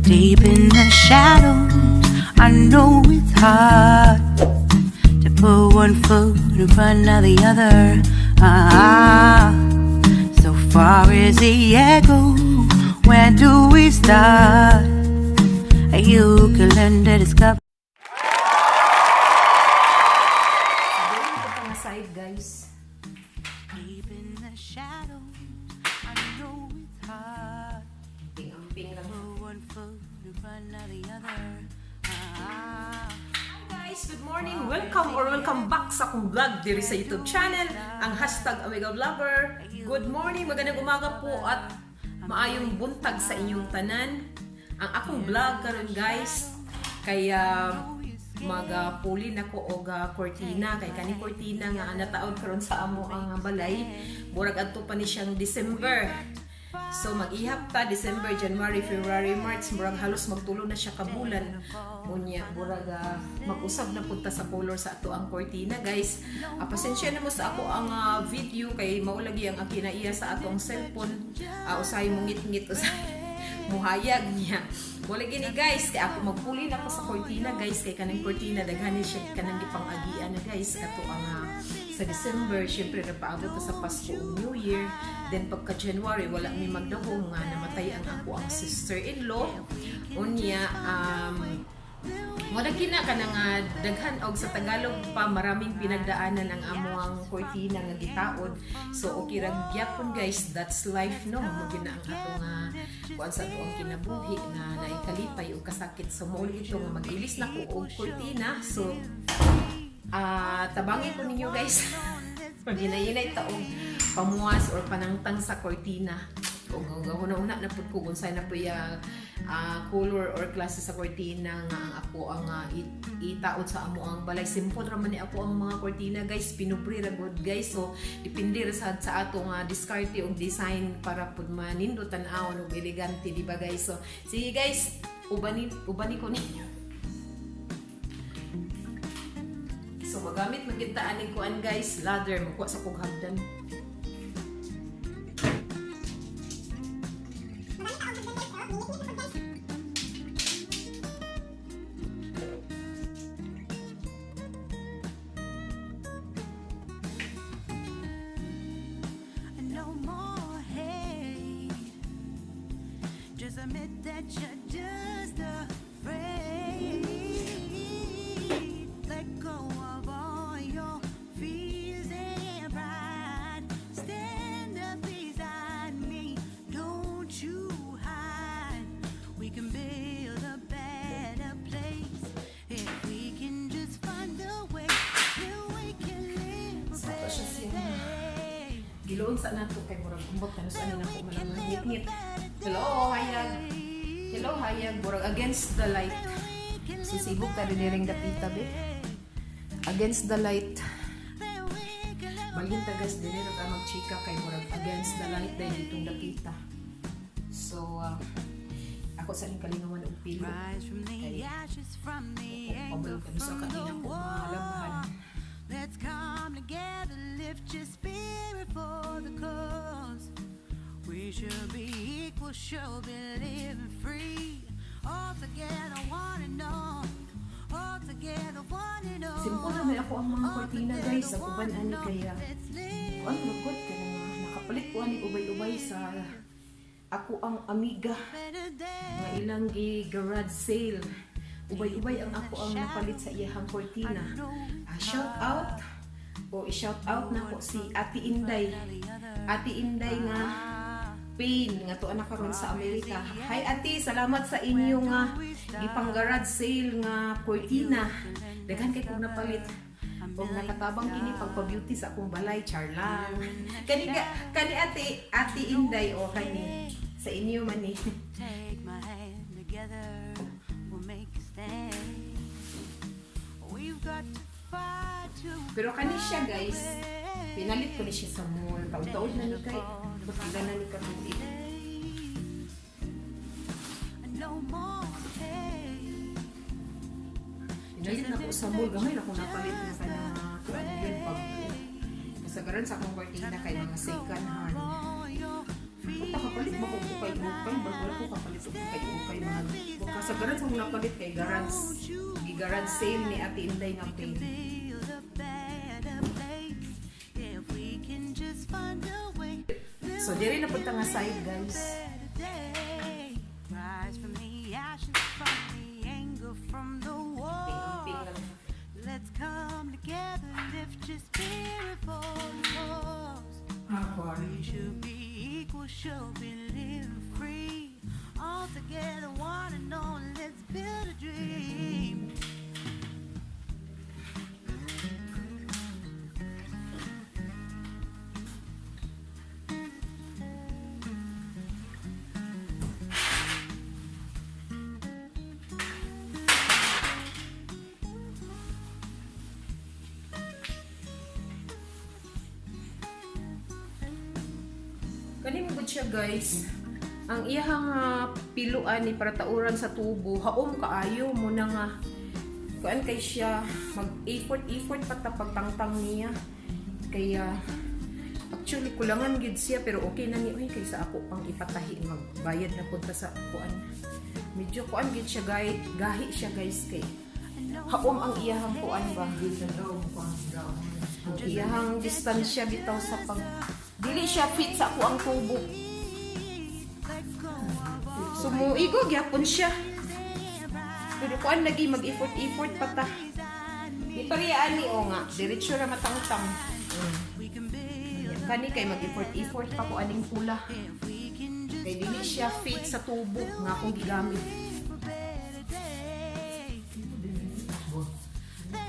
Deep in the shadows, I know it's hard to put one foot in front of the other. Ah, so far as the echo, where do we start? You can learn to discover. Siguro ito pa nga side, guys. Deep in the shadows, I know it's hard. Amping-amping lang. Put one foot in front of the other. Ah. Hi guys! Good morning! Welcome or welcome back sa akong vlog diri sa YouTube channel, ang #AmigaVlogger. Good morning! Magandang umaga po at maayong buntag sa inyong tanan. Ang akong vlog karon, guys, kaya magpuli na ko og kortina kay kani kortina nga nataod karon sa amo ang balay, murag adto pa ni siyang December. So mag-ihap ta December, January, February, March, murag halos magtulo na siya ka bulan. Unya, murag mag-usab na punta sa color sa ato ang kortina, guys. Pasensya na mo sa ako ang video kay maulagi ang kinaiya sa ato ang cellphone. Usahay mo ngit-ngit, usahay muhayag niya. Wala gini, guys, kay ako magpuli na ko sa kortina, guys, kay kanang kortina daghan ni siya kanang gipang-agian na, guys, kato ang sa December, syempre napaabot ta sa Pasko ug New Year. Then pagka January wala mi magdahom nga namatay ang ako ang sister-in-law. Unya wala gina ka na nga daghan og sa Tagalog pa maraming pinagdaanan ang amo ang kortina nga gitaod. So okay ra gyapon, guys, that's life, no? Mo gina ang ato nga kuan sa ato ang kinabuhi nga naikalipay og kasakit. So mao ito nga mag-ilis na ko og kortina. So tabangi ko ninyo, guys. Pag hinay-hinay ta og pamuas or panangtang sa kortina. Kung una-una na pud ko unsay na po ya color or klase sa kortina nga ang ako ang itaod sa amo ang balay. Simple ra man ni ako ang mga kortina, guys, pinubre ra gud, guys. So depende ra sa ato nga diskarte og design para pud manindot tan-awon og elegante, di ba, guys? So sige guys, ubani ubani ko ninyo. So magamit man kita aning kuan, guys, ladder, magkuha sa kog hagdan. No more hate. Just admit that you're just afraid. Let go of all your fears and pride. Stand up beside me. Don't you hide. We can build a better place if we can just find a way. Then we can live a Sa ato siya better siya. day. Giloon sa nato kay murag umbot na sa ano na ko malang ngit. Hello, hayag. Hello, hayag. Murag against the light. So sibog ta diri dapita be. Against the light. Balhin ta, guys, diri ra ta magchika kay murag against the light dahil ditong dapita. So ako sa ning kalingawan og pilo. Rise from the Kay ashes, from the pabalo anger, kanu sa from kanina the ko mga war. labhan. Let's come together, lift your spirit for the cause. We should be equal, should be living free. All together, one and all. All together, one and all. Simple naman ako ang mga kortina, guys. Ang uban ani kaya Let's live. Kuan lugod ka na nakapalit ko ani ubay-ubay sa ako ang amiga Better day. nga ilang gi garage sale. Ubay-ubay ang ako ang napalit sa iyahang kortina. Shout out o i-shout out na ko si Ate Inday. Ate Inday nga Pain nga tuwa na karon sa Amerika. Hi Ate, salamat sa inyo nga gipang garage sale nga kortina. Daghan kay kog napalit. Og nakatabang kini pagpa-beauty sa akong balay, char lang. Kani kani Ate, Ate Inday o kani sa inyo man ni. Take my hand, together we'll make a stand. We've got to fight to Pero kani siya, guys, pinalit ko ni siya sa mall. Taon-taon na ni kay pila na ni katuig. No more pain. Pinalit na ko sa mall, gamay na ko napalit na kanang kuan yun pag kasagaran sa akong kortina kay mga second hand. All your Kung nakapalit ba ko ukay-ukay, wala ko kapalit og ukay-ukay mga Kasagaran sa mga palit kay garage. Gi-garage sale ni Ate Inday nga paint. Build a better place if we can just find a way. So diri na punta nga side, guys. Better day. Rise from the ashes, from the anger, from the war. Amping lang. Let's come together, lift your spirit for the cause. Ako, We should be equal, should be living free. All together, one and all, let's build a dream. Kani mo gud siya, guys. Ang iyang piluan ni para tauran sa tubo, haom kaayo mo na nga kuan kay siya mag effort effort pa ta pagtangtang niya. Kaya actually kulangan gid siya, pero okay na ni oy kaysa ako pang ipatahi, magbayad na punta sa kuan. Medyo kuan gid siya guys, gahi siya, guys, kay haom ang iyahang kuan ba. Bisan daw, mukhang daw. Ang iyahang distansya bitaw sa pag dili siya fit sa ako ang tubo. Let go of all Sumuigo gyapon siya. fears and pride. Pero kuan lagi mag-effort-effort pa ta. Di pareha ani o nga, diretso ra matangtang. We can build Kani kay mag-effort-effort pa ko aning pula. if we can just Kay dili siya fit sa tubo nga akong gigamit. live a better day.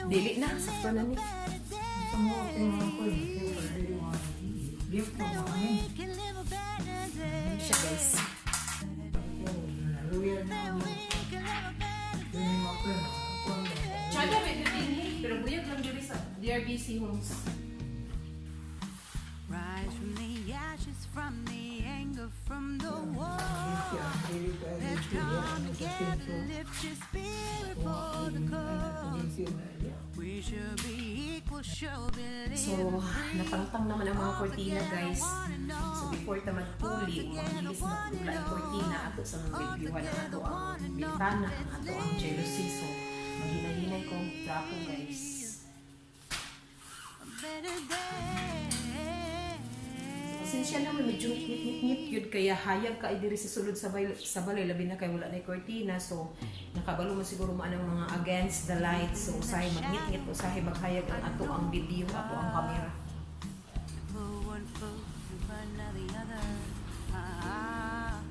Dili na, sakto na ni. Better day. Sa mga pinakakoy, gift mo mga We can live a better day. Siya, guys. Luya na. We can live a better Hindi mo ako yun. Chada may dinhi, pero buyag lang diri sa DRBC Homes. Rise from the ashes, from the anger, from the war. Let's come together, lift your spirit for the cause. We should be equal, should be So, living free. natangtang naman ang mga kortina, guys. So, before ta magpuli, magilis na pula ang kortina ato sa mga reviewhan ang ato ang bintana, ang ato ang jealousy. So, maghinahinay kong trapo, guys. A better day. Pasensya na, may medyo ngit ngit yun kaya hayag ka ay diri sa sulod sa balay, labi na kay wala na kortina, so nakabalo man siguro maan ang mga against the light, so usahay magngit-ngit, usahay maghayag ang ato ang video, ato ang camera. Put one foot in front of the other. Ah,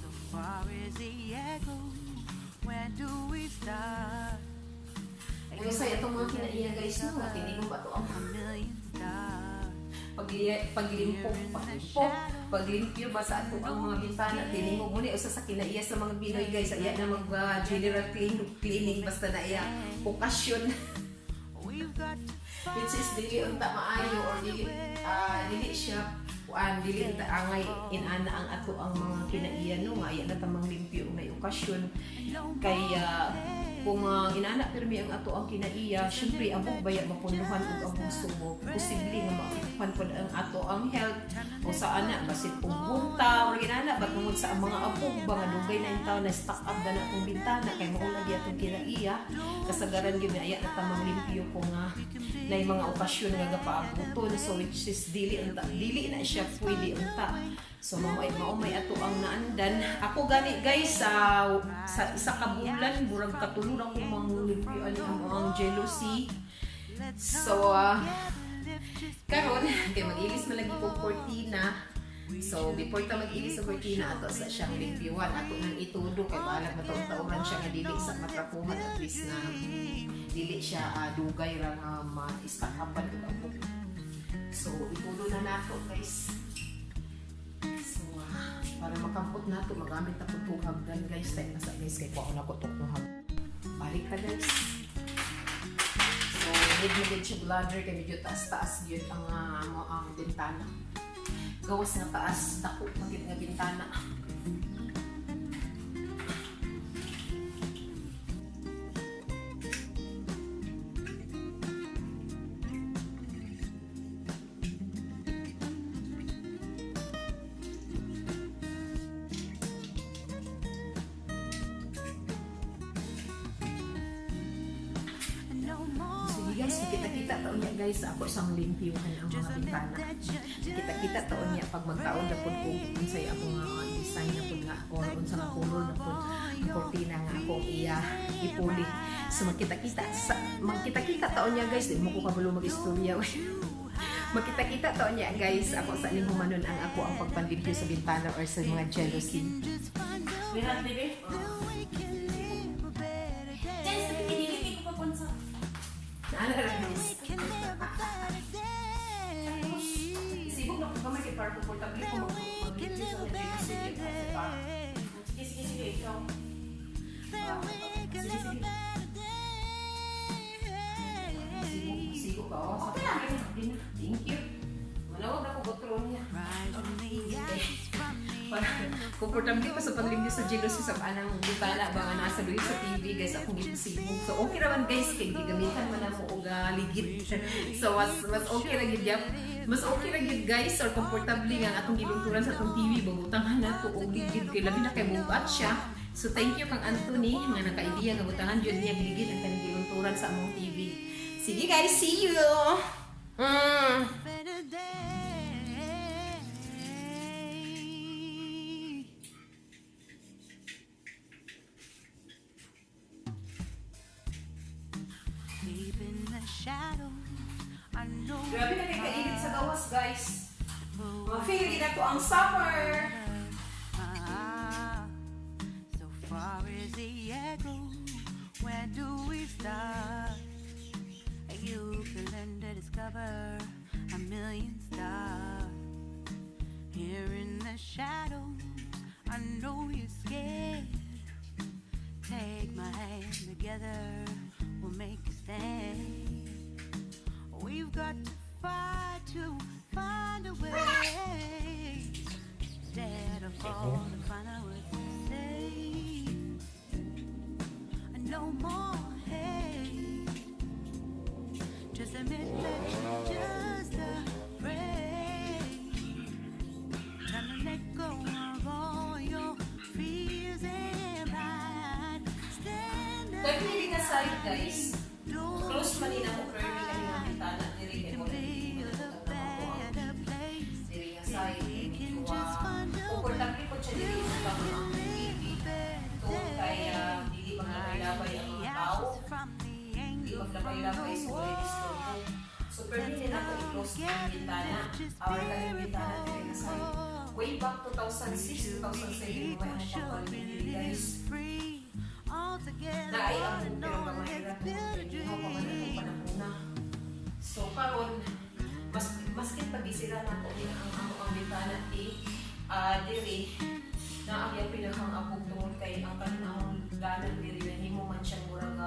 so far is the echo. Where do we start? Ay usahay atong mga kinaiya, guys, no, tinigong ba to ang A million stars. Paglimpo, paglimpo, paglimpyo ba sa ato ang mga bintana, tiningog mo ni usa sa kinaiya sa mga Pinoy, guys, iya na mag general cleaning basta na iya okasyon. We've got to Which is dili unta maayo or dili dili siya kuan, dili unta angay inana ang ato ang mga kinaiya, no, nga iya na tamang limpyo may okasyon, kay kung inana pirmi ang ato ang kinaiya, syempre abog baya mapunduhan og abog subo, posible nga maapektuhan pod ang ato ang health o sa ana basin og bunta or inana ba tungod sa ang mga abog ba nga dugay na intaw na stock up na atong bintana, kay mao lagi atong kinaiya. Kasagaran gyud nga iya na tamang limpyo ko nga na mga okasyon nga gapaabuton, so which is dili unta, dili na siya pwede unta. So mao may ato ang naandan. Ako gani, guys, sa isa ka bulan murag katulo ra ko manglimpyo ani ang jealousy. So karon kay mag-ilis man lagi ko kortina. So, before ta mag-ilis sa kortina, ato sa siyang limpyuan. Ato nang itudo kay balag mataon-taoran siya nga dili sa matrapuhan, at least na dili siya dugay ra nga ma-stack-upan og abog. So, itudo na nato, guys. So, para makampot nato, magamit na pud kog hagdan, guys. Tayo na sa guys, kay kuha na ko to kong hagdan. Balik ta, guys. So, need mo din siya ladder kay medyo taas-taas yun ang, ang bintana. Gawas nga taas, dako pa gyud nga bintana. Magkita-kita ta unya, guys, ako isang limpyuhan ang mga bintana. Kita-kita ta unya pag magtaon na pud ko unsay ako nga design na pud nga or unsa nga color na pud ang kortina nga akong iya ipuli. So magkita-kita ta unya, guys, di mo ko kabalo mag-istorya. Magkita-kita ta unya, guys, ako sa ning humanon ang ako ang pagpanlimpyo sa bintana or sa mga jealousy. Lihat, baby. Diyan sa pinili ko pa punsa. Naana ra, guys. Sibog na ko gamay kay para komportable ko maglimpyo sa mga jealousy kay para Sige, sige, sige, ikaw. Sige, sige. Sigo, sigo ka. Oh. Okay lang. Thank you. Manawag na ko gotro niya. Para komportable ko sa paglimpyo sa jealousy sa anang bintana ba nga nasa duyo sa TV, guys, akong gisibog. So okay ra man, guys, kay gigamitan man namo og ligid. So mas okay ra gid yap. Mas okay ra gid, guys, or komportable nga ang atong gilunturan sa atong TV babutangan nato og ligid kay labi na kay bugat siya. So thank you kang Anthony nga naka-idea nga butangan jud niya ligid ang kaning gilunturan sa among TV. Sige guys, see you. Better day. Deep in the shadows, I know Grabe na kay kainit sa gawas, guys. Ma-feel na ko ang summer. Ah, so far as the echo, where do we start? You can learn to discover a million stars. Here in the shadows, I know you're scared. Take my hand together, we'll make a stand. We've got to fight to find a way. Dare to fall and find out what to say. No more hate. Just admit that you're just afraid. Time to let go of all your fears and pride. Stand up. Kaya pinili na side, guys. Don't Close man ni na mo curly kani mga bintana diri kay mo build a better place. diri nga side We kay can medyo just find a komportable po siya diri sa ang TV. Tungod kay dili maglabay-labay ang mga tao. From the Dili anger, from maglabay-labay the so wala war. disturbo. So permi nila ko i-close ang bintana. Our kaning bintana diri nga side. Way back 2006, 2007 may ang pagpalit diri, guys. Free all together. Naay ang and pero on, gamay let's ra build a ko pa man atong dream. panahona. So karon mas maskin pag-isira na ko din ang amo ang bintana ti diri na ang iyang pinakang abog tungod kay ang kaning among dalan diri nahimo man siya murag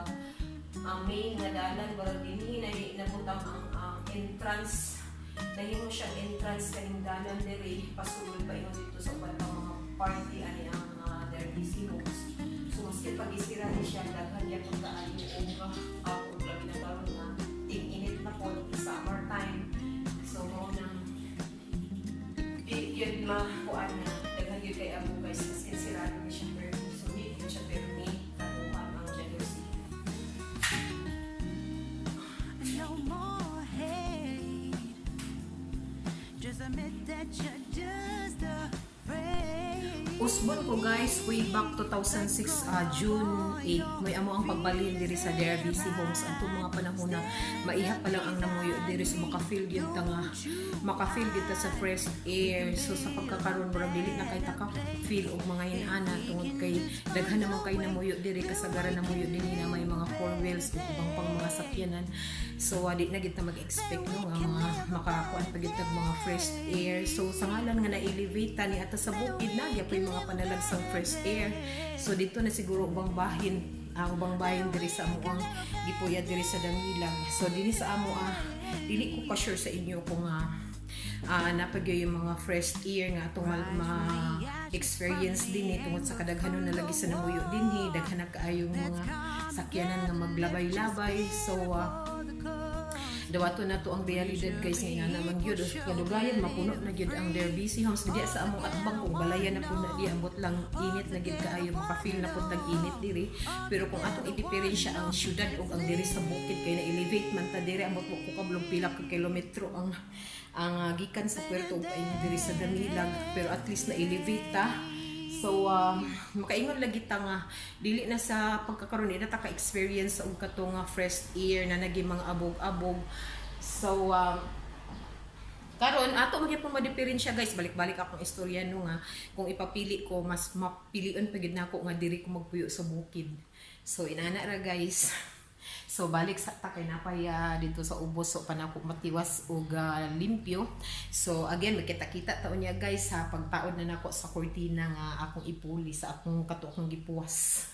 ang main nga dalan, murag dinhi na nabutang ang entrance, nahimo siyang entrance kaning dalan diri pasulod pa ingon dito sa uban pang mga party ani ang Derby Homes. So maski pag-isira ni siya, daghan gyapon kaayo og abog, labi na karon nga ting-init na po, summer time. So mao nang di yun makuan na daghan yun kay abo, guys, maski sirado ni siya, pero so di yun siya pero ni kakuha ang jealousy. No more hate. Just admit that you're just afraid. Usbon ko, guys, way back 2006, June 8, may amo ang pagbalhin diri sa DRBC Homes antong mga panahon na maiha pa lang ang namuyo diri, so maka-feel gyud ta nga maka-feel gyud ta sa fresh air. So sa pagkakaron, murag dili na kay ta ka-feel og mga inana tungod kay daghan naman kay namuyo diri, kasagaran namuyo dinhi na may mga four wheels ug ubang pang mga sakyanan. So di na gid ta mag-expect, no, nga mga makakuan pa gid tag mga fresh air. So sa ngalan nga na-elevate ta ni ata sa bukid na gyapon mga panalagsang fresh air. So dito na siguro ubang bahin ang ubang bahin diri sa amo ang gipuya diri sa Dangilang. So dinhi sa amo, dili ko pa sure sa inyo kung napagyo yung mga fresh air nga atong ma-experience din eh, tungod sa kadaghanon na lagi sa namuyo dinhi, daghan na kaayong mga sakyanan nga maglabay-labay. So Dawato na to ang realidad, guys, nga ingana man gyud. Kadugayan mapuno na gyud ang their busy homes diya sa among atbang. Kung balayan na pud na diya, ambot lang init na gyud kaayo, maka-feel na pud tag init diri. Pero kung atong idiferensya ang syudad ug ang diri sa bukid kay na-elevate man ta diri, ambot mo ko kablong pila ka kilometro ang gikan sa puerto ug paingon diri sa Damilag, pero at least na-elevate ta. So, makaingon lagi ta nga dili na sa pagkakaroon di na ta ka-experience og kato nga fresh air na naging mga abog-abog. So, karon ato magyapon madiferensya, guys. Balik-balik akong istorya no nga kung ipapili ko, mas mapilion pa gid nako nga diri ko magpuyo sa bukid. So inana ra, guys. So balik sa ta kay napaya dito sa ubos, so pa nako matiwas og limpyo. So again, magkita-kita ta unya, guys, sa pagtaod na nako sa kortina nga akong ipuli sa akong kato akong gipuwas.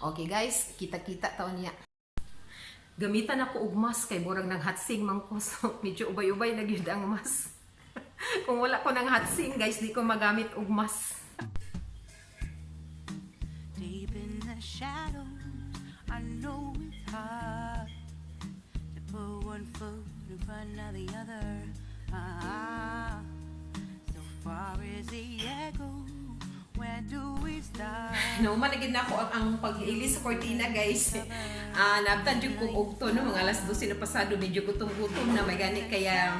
Okay guys, kita-kita ta unya. Gamitan ako og mask kay murag nang hatsing man ko, so medyo ubay-ubay na gyud ang mask. Kung wala ko nang hatsing, guys, di ko magamit og mask. Deep in the shadows, I know it's hard to put one foot in front of the other. Ah, so far as the echo, where do we start? Nauman na gid nako ang pag-ilis sa kortina, guys. Ah, naabtan jud kog ugto no, mga alas 12 na pasado, medyo gutom-gutom na may gani kaya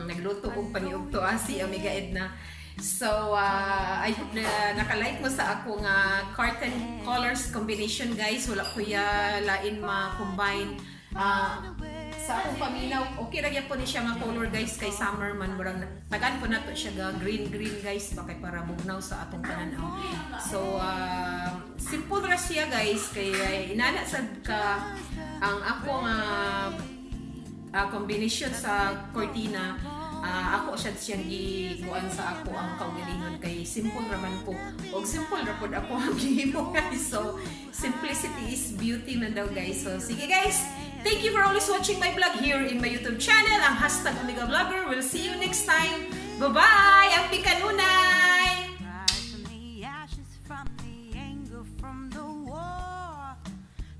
nagluto og paniugto si Amiga Edna. So, I hope na naka-like mo sa ako nga curtain colors combination, guys. Wala ko ya lain ma-combine. Sa akong paminaw, okay ra gyapon ni siya nga color, guys, kay summer man, murang tagaan po nato siya ga green green, guys, ba kay para bugnaw sa atong pananaw. So simple ra siya, guys, kay inana sad ka ang ako nga combination sa cortina. Ako siya siyang gikuan sa ako ang kaugalingon kay simple raman ko og simple ra pod ako ang gihimo, guys. So simplicity is beauty man daw, guys. So sige guys, thank you for always watching my vlog here in my YouTube channel, ang #AmigaVlogger. We'll see you next time. Bye bye. Ang pikanunay. Rise from the ashes, from the anger, from the war.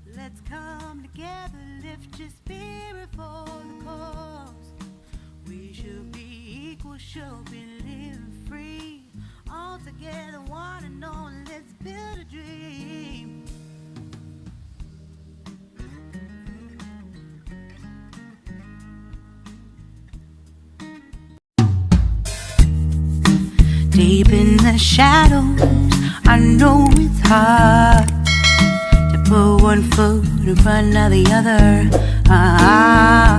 Let's come together, lift your spirit for the cause. We should be equal, should be living free. All together, one and all, let's build a dream. Deep in the shadows, I know it's hard to put one foot in front of the other. Ah.